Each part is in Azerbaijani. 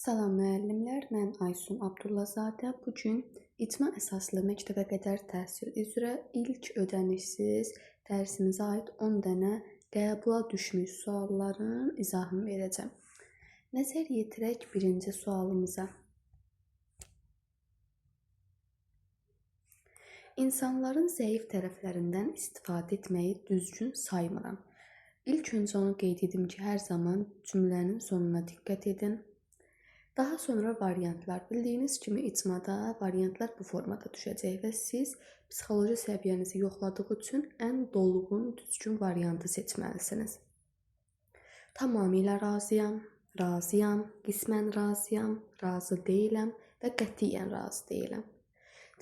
Salam müəllimlər, mən Aysun Abdullazadə. Bu gün icma əsaslı məktəbə qədər təhsil üzrə ilk ödənişsiz dərsimizə aid 10 dənə qəbula düşmüş sualların izahını verəcəm. Nəzər yetirək birinci sualımıza. İnsanların zəif tərəflərindən istifadə etməyi düzgün saymıram. İlk öncə onu qeyd edim ki, hər zaman cümlənin sonuna diqqət edin. Daha sonra variantlar. Bildiyiniz kimi icmada variantlar bu formada düşəcək və siz psixoloji səviyyənizi yoxladığı üçün ən dolğun, düzgün variantı seçməlisiniz. Tamamilə razıyam, razıyam, qismən razıyam, razı deyiləm və qətiyyən razı deyiləm.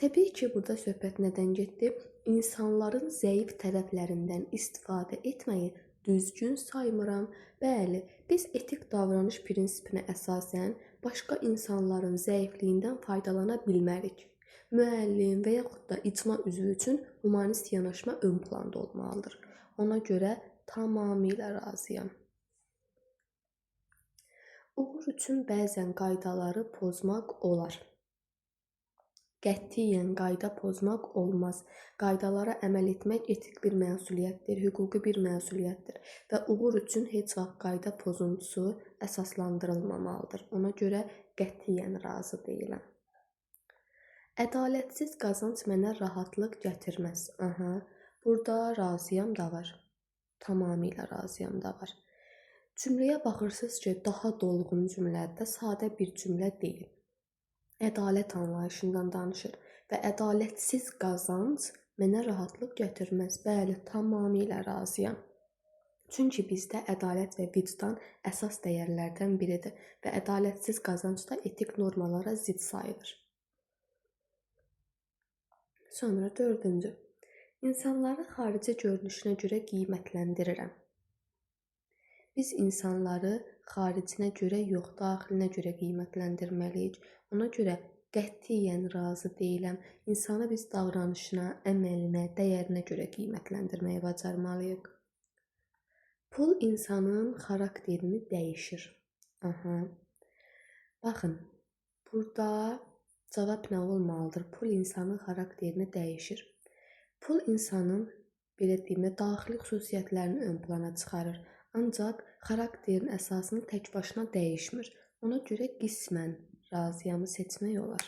Təbii ki, burada söhbət nədən getdi? İnsanların zəif tərəflərindən istifadə etməyi düzgün saymıram. Bəli, biz etik davranış prinsipinə əsasən başqa insanların zəifliyindən faydalana bilmərik. Müəllim və yaxud da icma üzvü üçün humanist yanaşma ön planda olmalıdır. Ona görə tamamilə razıyam. Uğur üçün bəzən qaydaları pozmaq olar. Qətiyyən qayda pozmaq olmaz. Qaydalara əməl etmək etik bir məsuliyyətdir, hüquqi bir məsuliyyətdir və uğur üçün heç vaxt qayda pozuntusu əsaslandırılmamalıdır. Ona görə qətiyyən razı deyiləm. Ədalətsiz qazanc mənə rahatlıq gətirməz. Aha, burada razıyam da var. Tamamilə razıyam da var. Cümləyə baxırsınız ki, daha dolğun cümlədir, sadə bir cümlə deyil. Ədalət anlayışından danışır və ədalətsiz qazanc mənə rahatlıq gətirməz. Bəli, tamamilə razıyam. Çünki bizdə ədalət və vicdan əsas dəyərlərdən biridir və ədalətsiz qazanc da etik normalara zidd sayılır. Sonra dördüncü. İnsanları xarici görünüşünə görə qiymətləndirirəm. Biz insanları xaricinə görə yox, daxilinə görə qiymətləndirməliyik. Ona görə qətiyyən razı deyiləm. İnsanı biz davranışına, əməlinə, dəyərinə görə qiymətləndirməyi bacarmalıyıq. Pul insanın xarakterini dəyişir. Aha. Baxın, burada cavab nə olmalıdır? Pul insanın xarakterini dəyişir. Pul insanın, belə deyim də, daxili xüsusiyyətlərini ön plana çıxarır. Ancaq xarakterin əsasını tək başına dəyişmir. Ona görə qismən razıyamı seçmək olar.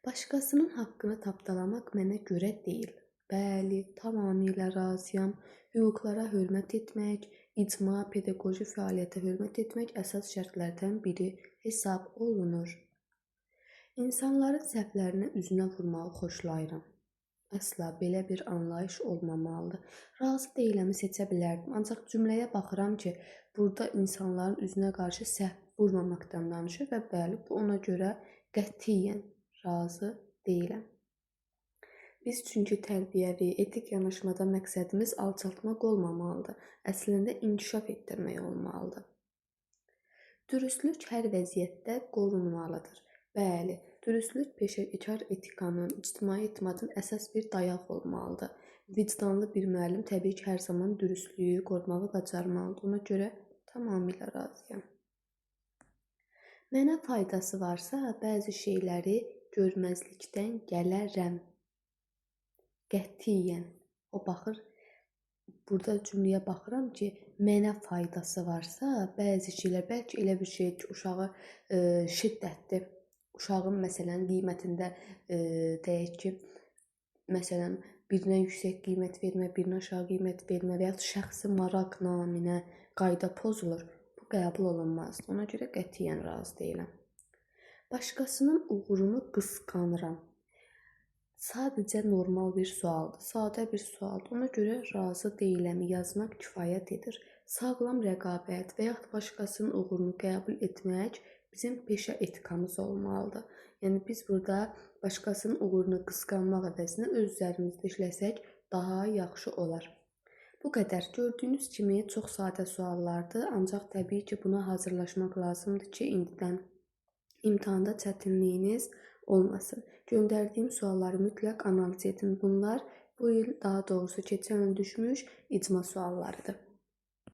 Başqasının haqqını tapdalamaq mənə görə deyil. Bəli, tamamilə razıyam. Hüquqlara hörmət etmək, icma, pedaqoji fəaliyyətə hörmət etmək əsas şərtlərdən biri hesab olunur. İnsanların səhvlərini üzünə vurmağı xoşlayıram. Əsla belə bir anlayış olmamalıdır. Razı deyiləmi seçə bilərdim. Ancaq cümləyə baxıram ki, burada insanların üzünə qarşı səhv vurmamaqdan danışır və bəli, bu ona görə qətiyyən razı deyiləm. Biz çünki tərbiyəvi, etik yanaşmada məqsədimiz alçaltmaq olmamalıdır. Əslində inkişaf etdirmək olmalıdır. Dürüstlük hər vəziyyətdə qorunmalıdır. Bəli, dürüstlük peşəkar etikanın, ictimai etimadın əsas bir dayağı olmalıdır. Vicdanlı bir müəllim təbii ki, hər zaman dürüstlüyü qorumağı bacarmalıdır. Ona görə tamamilə razıyam. Mənə faydası varsa, bəzi şeyləri görməzlikdən gələrəm. Qətiyyən. O baxır, burada cümləyə baxıram ki, mənə faydası varsa, bəzi şeylər, bəlkə elə bir şeydir ki, uşağı şiddətli, uşağın məsələn qiymətində deyək ki, məsələn birinə yüksək qiymət vermə, birinə aşağı qiymət vermə və yaxud şəxsi maraq naminə qayda pozulur. Bu qəbul olunmazdır. Ona görə qətiyyən razı deyiləm. Başqasının uğurunu qısqanıram. Sadəcə normal bir sualdır, sadə bir sualdır. Ona görə razı deyiləm yazmaq kifayət edir. Sağlam rəqabət və yaxud başqasının uğurunu qəbul etmək bizim peşə etikamız olmalıdır. Yəni biz burada başqasının uğurunu qısqanmaq əvəzinə öz üzərimizdə işləsək daha yaxşı olar. Bu qədər. Gördüyünüz kimi çox sadə suallardır, ancaq təbii ki, buna hazırlaşmaq lazımdır ki, indidən imtahanda çətinliyiniz olmasın. Göndərdiyim sualları mütləq analiz edin. Bunlar bu il, daha doğrusu keçən il düşmüş icma suallarıdır.